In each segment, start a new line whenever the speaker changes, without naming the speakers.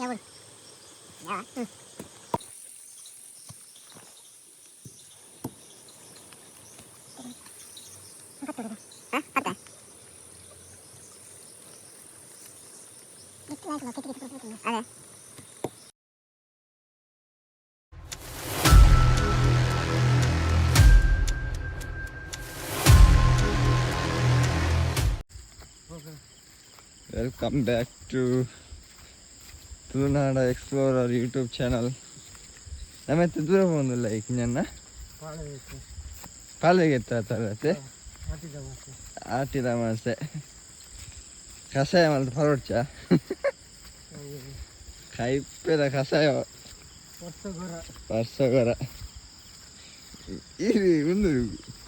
Welcome back to Tulunada explorer YouTube channel. ನಮ್ಮೆತ್ತ ದೂರ ಹೋಗಲ್ಲ ಈಗ ನನ್ನ ಪಾಲೆಗೆ ಎತ್ತ ಆಟಿದ ಮಾಸೆ ಕಷಾಯ ಮಲ್ತ ಪರೋಡ್ಚ ಕೈಪೆದ ಕಷಾಯ ವರ್ಷಗೊರ ಇದು ಒಂದು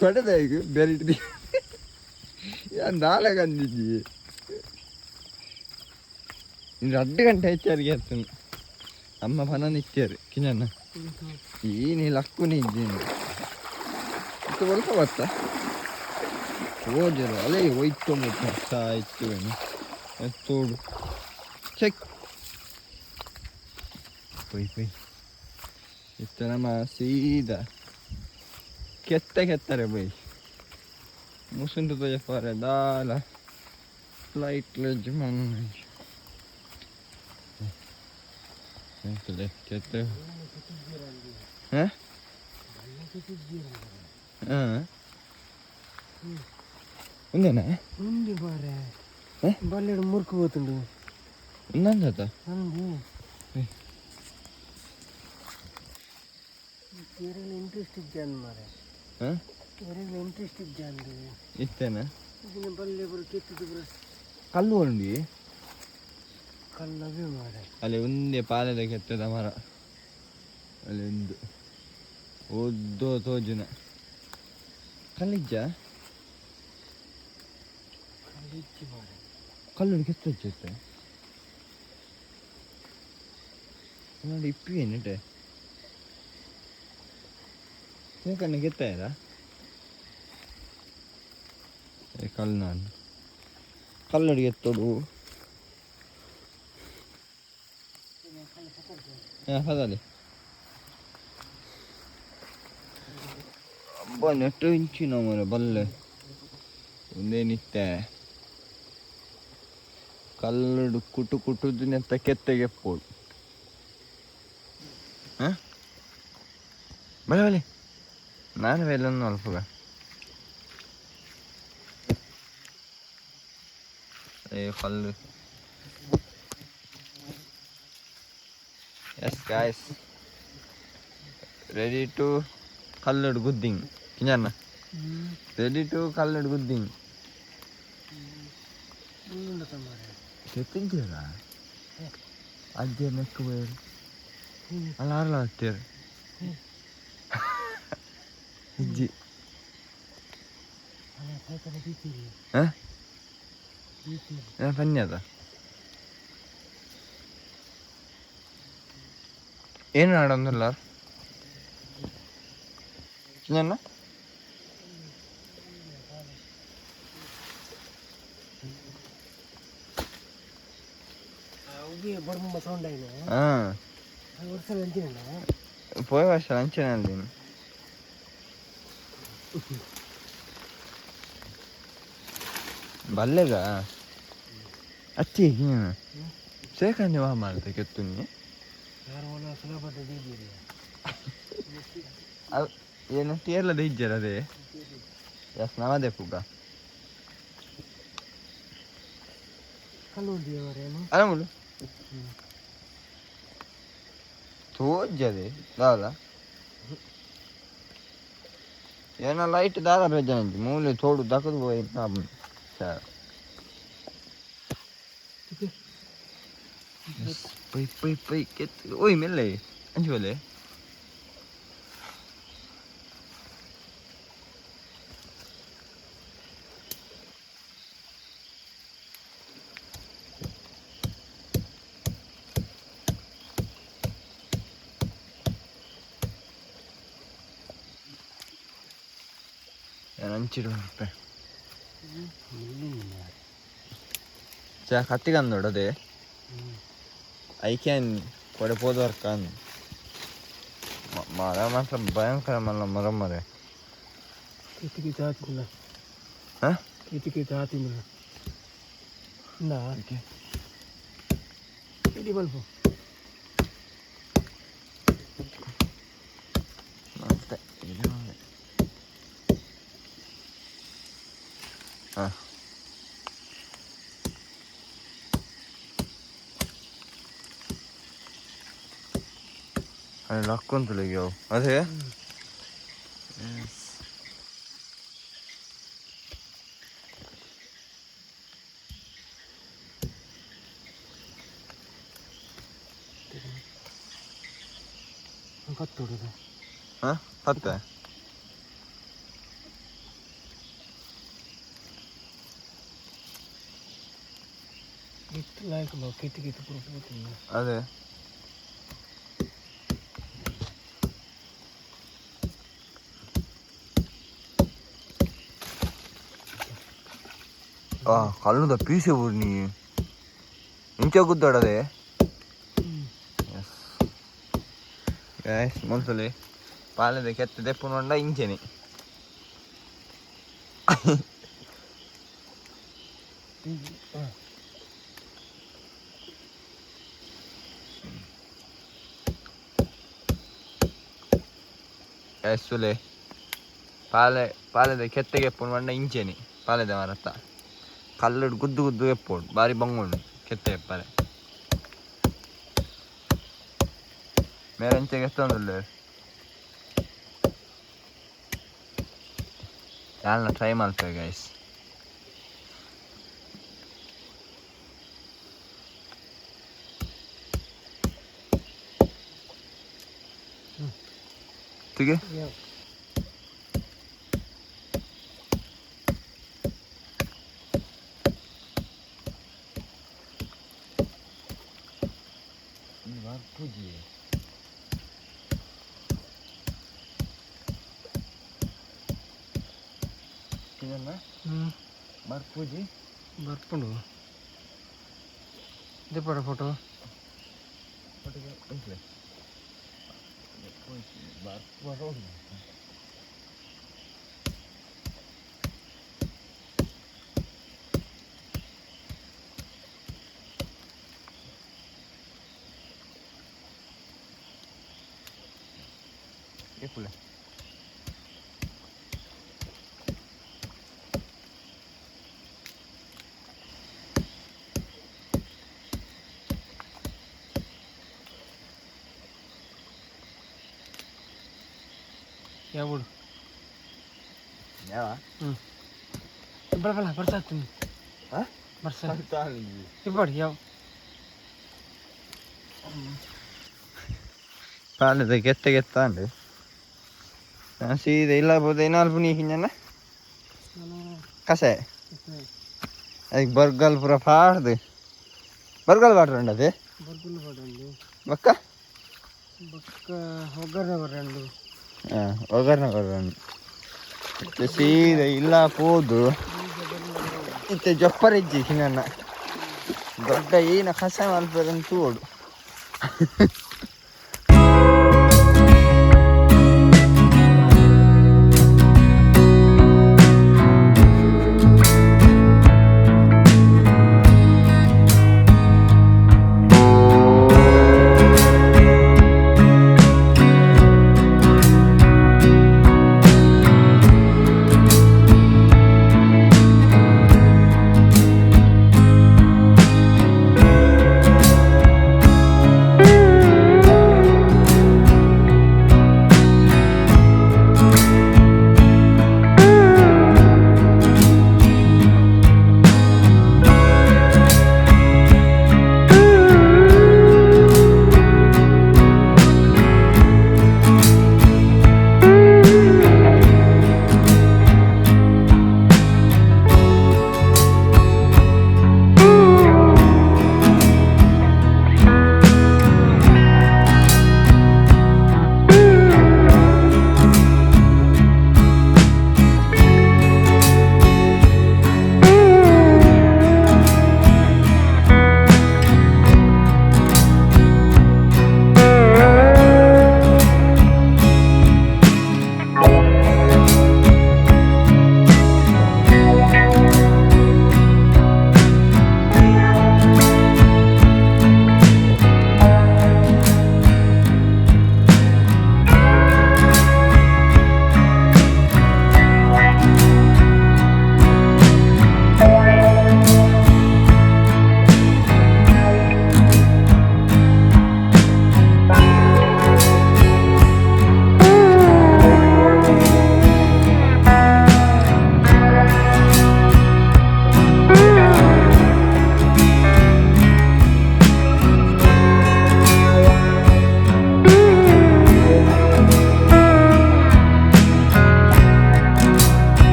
ಕೊಡದ ಈಗ ಬೇರೆ ನಾಳೆ ಕಂದಿದ್ದಿ ರಡ್ಡು ಗಂಟೆ ಹೆಚ್ಚಾರಿಗೆ ಇರ್ತೇನೆ ಅಮ್ಮ ಪನ ನಿತ್ಯರು ಕಿഞ്ഞಣ್ಣ ಈ ಲಕ್ಕುನಿ ಇದ್ದೀನಿ ಇದು ಒಲ್ಪ ಬತ್ತ ಓಜರು ಅಲೇ ಹೋಯ್ತು ಸಾಯ್ತು ತೋಡು ಚೆಕ್ ಪೊಯ್ ಪೊಯ್ ಇತ್ತ ನಮ್ಮ ಸೀದಾ ಕೆತ್ತ ಕೆತ್ತಾರೆ ಬೈ ಮುಸುಂಡು ತೋಜಪಾರೆ ದಾಲ ಫ್ಲೈಟ್ ಲೆಜ್ ಮನ್ ಕೆತ್ತ ಹಾಂ ಹಾಂ ఉందేనా
ఉంది బారే
ఏ?
బల్లెడు మురుకు పోతుండు
ఉందంత
ఉంది. ఏరైనా ఇంట్రెస్ట్ ఇచ్చాను మరి. ఏరైనా ఇంట్రెస్ట్ ఇచ్చాను.
ఇస్తేనా?
ఇది బల్లె బుర్ర కెత్తుదు బుర్ర.
కళ్ళు ఉంది.
కళ్ళు అవే మారే.
ಅಲ್ಲಿ ಒಂದೇ ಪಾಲೆದ ಕೆತ್ತದ ಮರ ಅಲ್ಲಿ ಒಂದು ಒದ್ದೋ ತೋಜುನ ಕಲ್ಲಿಜ್ಜ.
కళ్ళు ఇచ్చి మారే.
ಕಲ್ಲು ಕೆತ್ತೊಚ್ಚುತ್ತೆ ನೋಡಿ ಇಪ್ಪಿ ಏನಿಟ್ಟೆ ಕಣ್ಣು ಕೆತ್ತಾಯದ ಕಲ್ಲು ನಾನು ಕಲ್ಲಡಿಗೆ ಎತ್ತೋಡು. ಹಾಂ ಪದಾಲಿ ಅಬ್ಬ ನೆಟ್ಟು ಇಂಚಿನ ಮರ ಬಲ್ಲೆ ಒಂದೇನಿತ್ತೆ ಕಲ್ಲುಡು ಕುಟು ಕುಟುದು ನೆತ್ತ ಕೆತ್ತೆಗೆ ಪೋಡು. ಹಾಂ ಬಲೆ ಬಲೆ ನಾನು ವೇಲನ್ನು ಅಲ್ಪಗ ಏ ಕಲ್ಲು. ಎಸ್ ಗಾಯ್ಸ್, ರೆಡಿ ಟು ಕಲ್ಲುಡು ಗುದ್ದಿಂಗ್ ಕಿഞ്ഞಣ್ಣ ರೆಡಿ ಟು ಕಲ್ಲುಡು ಗುದ್ದಿಂಗ್.
ఉండుండతా మారే.
ಕೆತ್ತಿದ್ದೀರ ಅಜ್ಜಿ ನೆಕ್ಕು ಬೇರು ಅಲ್ಲ ಅರ್ಲ ಹತ್ತಿರ ಇಜ್ಜಿ.
అలా పైకన తీసిరి.
ಹಾಂ.
తీసిరి.
ಪನ್ಯದ ಏನು ಆಡೊಂದಿಲ್ಲ ಕಿഞ്ഞಣ್ಣ.
అవి బొమ్మ సౌండ్ అయినా
ಹಾಂ.
వరుసలు అంతేనా?
పోయే ವರ್ಷ ಅಂಚಿನ ಅಲ್ಲಿನ ಬಲ್ಲೆಗ ಅಚ್ಚಿ ಸೇಕಂಜ ವಾ ಮಾಡ್ತೆ ಕೆತ್ತುನಿ.
సులభత తీసిరి.
ಏನು ಟೇರ್ಲದ ಇಜ್ಜರ ಅದೇ ಎಸ್ ನಮ್ಮದೇ ಪುಗ್ಗ.
కళ్ళు ఉంది ఎవరేమో.
ಅಲ್ಲ ಮುಳು ತೋಜದೆ ದಾದ ಏನ ಲೈಟ್ ದಾದ ಬೇಜಾಂಜಿ ಮೂಲೆ ತೋಡು ದಕ್ಕದು ಪೋಯಿ ಸರ್. ಪೈ ಪೈ ಪೈ ಕೆತ್ತು ಓಯ್ ಮೆಲ್ಲೆ ಅಂಚು ಬಲ್ಲೆ ಅಂಚಿಡು ಬರ್ಪೆ ಚಾ ಕತ್ತಿಗಂದೋಡು ಅದೇ. I can ಕೊಡೆ ಪೋದವರ್ಕ ಮರ ಮಾತ್ರ ಭಯಂಕರ ಮಲ್ಲ ಮರ ಮರೆ.
ಕಿತ್ತು ಕಿತ್ತು ಹಾತಿಲ್ಲ.
ಹಾಂ.
ಕಿತ್ತು ಕಿತ್ತು ಹಾತಿಲ್ಲ ನಾ ಇಡೀ ಬಲ್ಪು.
ಮತ್ತೆ ಇದು. ಹಾಂ, ಅದೇ ಲಕ್ಕೊಂತಲ್ಲ ಅವು ಅದೇ.
ಕತ್ತೊಡದು.
ಹಾಂ, ಪತ್ತೆ.
ಇತ್ತು ಲಾಯ್ಕ್ ಬಾ ಕಿತ್ತು ಕಿತ್ತು ಪೂರ ಪೋತಿಲ್ಲ.
ಅದೇ. ಆ ಕಲ್ಲುದ ಪೀಸೆ ಬುಡ್ನಿ ಇಂಚ ಗುದ್ದಾಡದೆ. ಎಸ್ ಗೈಸ್, ಮೊದಲೇ ಪಾಲದ ಕೆತ್ತ ದೆಪ್ಪುನೊಂಡ ಇಂಚೆನೆ. ಎಸ್ ಸುಲೆ, ಪಾಲೆ ಪಾಲೆದ ಕೆತ್ತೆಗೆ ಎಪ್ಪುನು ಇಂಚೆನೆ. ಪಾಲೆದ ಮರತ್ತ ಕಲ್ಲುಡು ಗುದ್ದು ಗುದ್ದು ಎಪ್ಪೋಡು, ಬಾರಿ ಬಂಗುಂಡು ಕೆತ್ತೆ ಎಪ್ಪರೆ. ಮೇರಂಚೆಗೆ ಎತ್ತೊಂದುಲ್ಲೆರ್ ಯಾಲ್ನ ಟ್ರೈ ಮಲ್ಪೆ ಗೈಸ್. ತುಗೆ. ಪೂಜೆ
ಹ್ಞೂ.
ಬರ್ಪೂಜಿ.
ಬರ್ಪುಂಡು ದೆಪ್ಪಡ ಫೋಟೋ.
ಇಪ್ಪುಲೆ.
ಯಾವಡು?
ಯಾವ?
ಹ್ಞೂ, ಬರ ಬಲ ಬರ್ತಾ ಇರ್ತೀನಿ.
ಹಾಂ.
ಬರ್ಸ ಇಬ್ಬಡಿ ಯಾವ.
ಪಾಲದ ಕೆತ್ತೆ ಕೆತ್ತಾಂಡು ನಾನು ಸೀದಾ ಇಲ್ಲ ಬೋದ ನಾಲ್ಕು ನೀಕಿಂಜನ ಕಸೆ ಅದಕ್ಕೆ ಬರ್ಗಲ್ ಪೂರ ಪಾಡ್ದು ಬರ್ಗಲ್ ಬಾಟ್ರಂಡು ಅದೇ.
ಬರ್ಗುಲ್ ಬರಂಡು.
ಬಕ್ಕ.
ಬೊಕ್ಕ ಒಗ್ಗರಣೆ ಬರಂಡು.
ಹಾಂ, ಒಗ್ಗರಣೆ ಕೊರಂಡು. ಇತ್ತೆ ಸೀದಾ ಇಲ್ಲ ಪೋದು ಇತ್ತೆ ಜೊಪ್ಪರಿಜ್ಜಿ ನನ್ನ ದೊಡ್ಡ ಏನ ಕಸ ಮಲ್ಪೆರಂತ ತೋಡು.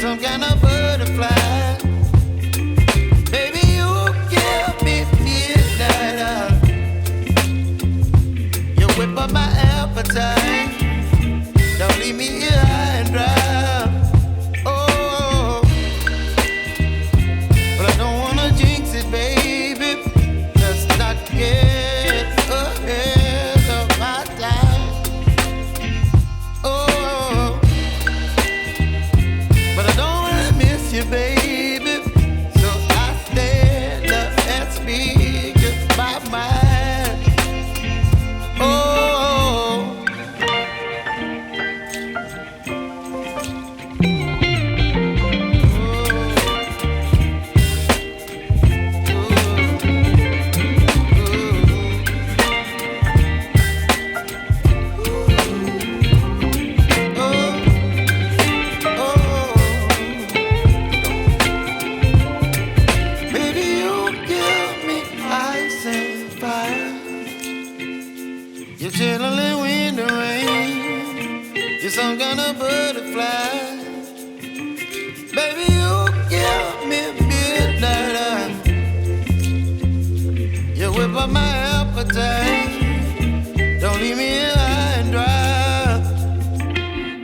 Some kind of butterfly. Baby, you give me midnight. You whip up my appetite. Don't leave me here high and dry. Oh, but I don't wanna jinx it, baby. Let's not get ahead of my time. Oh, but I don't wanna miss you, baby. So I stand up and speak just my mind. Oh. Baby, you give me ice and fire. You're chilling when the rain. You're some kind of butterfly. Baby, you give me midnight. You whip up my appetite. Don't leave me here high and dry.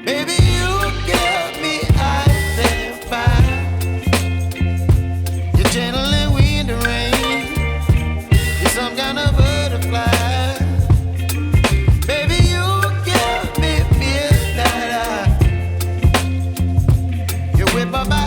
Baby, you give me ice and fire. You're channeling wind and rain. You're some kind of butterfly. Baby, you give me midnight. You whip up my